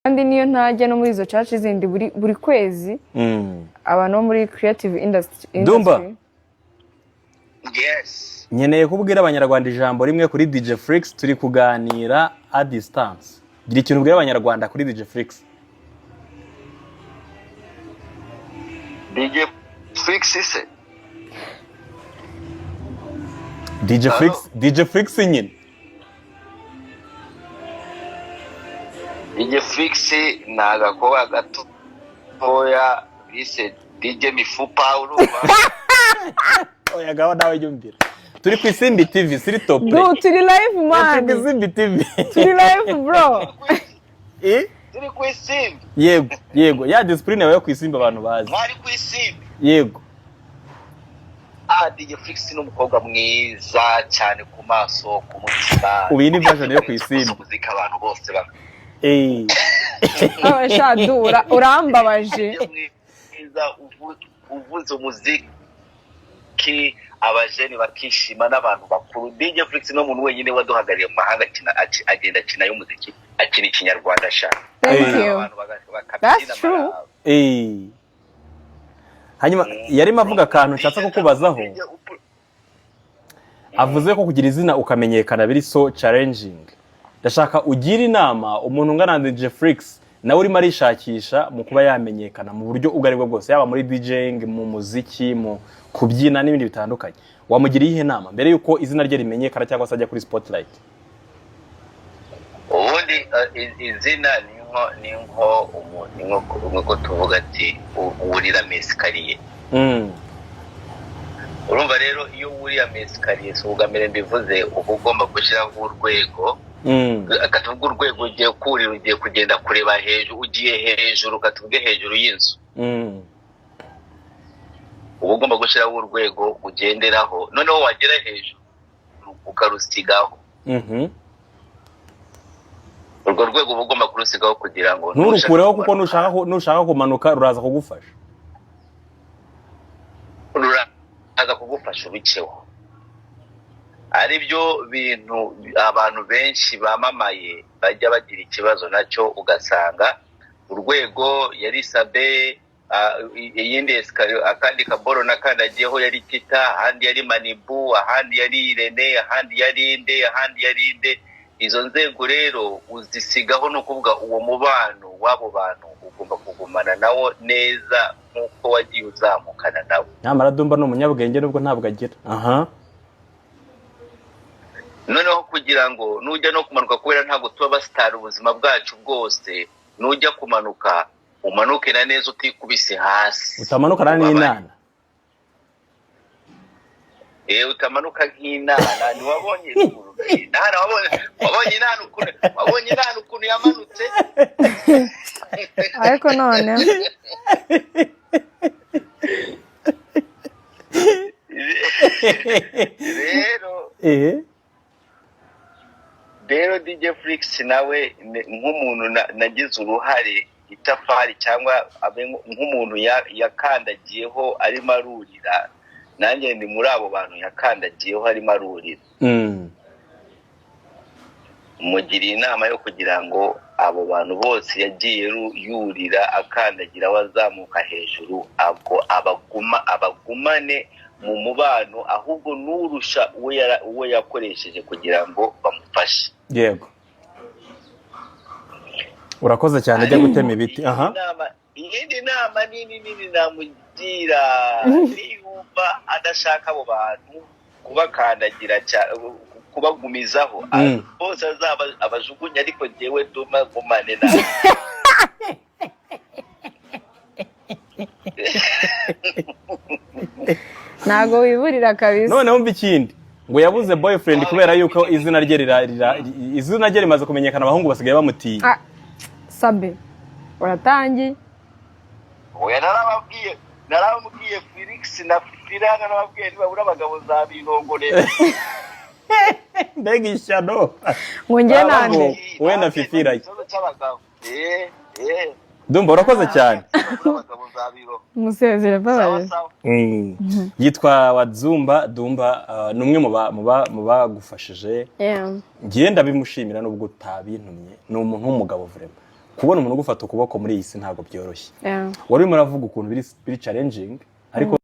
Kandi niyo ntajya no muri izo church zindi, buri kwezi abantu bo muri creative industry. Dumba. Yes. Nkeneye kubwira Abanyarwanda ijambo rimwe kuri DJ Flix. Turi kuganira a distance. Gira ikintu ubwira Abanyarwanda kuri DJ Flix. DJ Flix se? DJ Hello? Flix, DJ Flix nyine. DJ Flix ni agakobwa gatoya bise DJ Mifupa, urumva? Oya, gaho nawe yumvira. Turi ku Isimbi TV, siri top. Du, turi live. Turi ku Man, Isimbi TV. turi live, bro. Eh? Turi ku Isimbi. Yego, ya discipline yawe yo ku Isimbi abantu bazi. Mwari ku Isimbi? Yego. Ah, DJ Flix ni umukobwa mwiza cyane ku maso, ku mutima. Ubu iyi ni version yo ku Isimbi. Umuziki abantu bose ba Oh, sha du, urambabaje. DJ mwiza, uvuze umuziki abajeni bakishima n'abantu bakuru. DJ Flix ni umuntu wenyine waduhagarariye mu mahanga, akina, agenda akina y'umuziki, akina ikinyarwanda sha. Thank Eh. you. Abantu bakabyina. That's true. Amaraba. Hanyuma yarimo avuga akantu nshatse kukubazaho. Avuze ko kugira izina ukamenyekana biri so challenging. Ndashaka ugire inama umuntu ungana na DJ Flix, nawe urimo arishakisha mu kuba yamenyekana mu buryo ubwo aribwo bwose, yaba muri DJing, mu muziki, mu kubyina n'ibindi bitandukanye. Wamugira iyihe nama mbere y'uko izina rye rimenyekana cyangwa se ajya kuri spotlight? Ubundi izina ni nko umuntu, ni nko tuvuga ati wurira mesikariye. Urumva rero, iyo wuriye mesikariye, si ubwa mbere mbivuze, uba ugomba gushyiraho urwego. Katuvuge urwego ugiye kurira, ugiye kugenda kureba hejuru, ugiye hejuru, katuvuge hejuru y'inzu. Uba ugomba gushyiraho urwego ugenderaho, noneho wagera hejuru ukarusigaho. Urwo rwego uba ugomba kurusigaho kugira ngo Nturukureho, kuko nushaka kumanuka ruraza kugufasha. Ruraza kugufasha ubiceho. Ari byo bintu abantu benshi bamamaye bajya bagira ikibazo nacyo, ugasanga urwego yari Sabe, iyindi escalier, akandi kaboro nakandagiyeho yari Tita, ahandi yari Manibu, ahandi yari Irene, ahandi yari inde, ahandi yari inde. Izo nzego rero uzisigaho, ni ukuvuga uwo mubano w'abo bantu ugomba kugumana nawo neza nk'uko wagiye uzamukana nawo. Nyamara Dumba ni umunyabwenge nubwo ntabwo agira aha. Noneho kugira ngo nujya no kumanuka, kubera ntabwo tuba basitara ubuzima bwacu bwose, nujya kumanuka umanuke na neza utikubise hasi. Utamanukana n'inana. Utamanuka nk'inana. Ntiwabonye inana? Wabonye inana ukuntu yamanutse? Ariko noneho Rero rero DJ Flix nawe nk'umuntu nagize uruhare, itafari cyangwa abe nk'umuntu yakandagiyeho arimo arurira, nanjye ndi muri abo bantu yakandagiyeho arimo arurira. Mugiriye inama yo kugira ngo abo bantu bose yagiye yurira, akandagira azamuka hejuru, abwo abagumane mu mubano, ahubwo n'urusha uwo yakoresheje kugira ngo bamufashe. Yego, urakoze cyane. Jya gutema ibiti aha. Iyindi nama nini nini namugira, niyumva adashaka abo bantu kubakandagira, kubagumizaho, bose azaba abajugunya, ariko jyewe Duma gumane nawe. Ntabwo wiburira kabisa. Noneho mva ikindi, ngo yabuze boyfriend kubera yuko izina rye rimaze kumenyekana, abahungu basigaye bamutinya. Ah, Sabe, uratangiye. Oya, narababwiye Felix na Fifira, narababwiye nibabura abagabo zabirongorera. Mbega ishyano! Ngo njye Abagabo. nande? Wowe na Fifira. Ikibazo cy'abagabo, eh. Ndumva urakoze cyane. Nibabura abagabo zabirongorera. Musezere. Sawa. Mbabaye. Sawa. Yitwa Wazumba Dumba, ni umwe mu bagufashije. Yeah. Ngiye ndabimushimira nubwo utabintumye, ni umuntu w'umugabo vraiment. Kubona umuntu ugufata ukuboko muri iyi si ntabwo byoroshye. Yeah. Wari urimo uravuga ukuntu biri challenging, ariko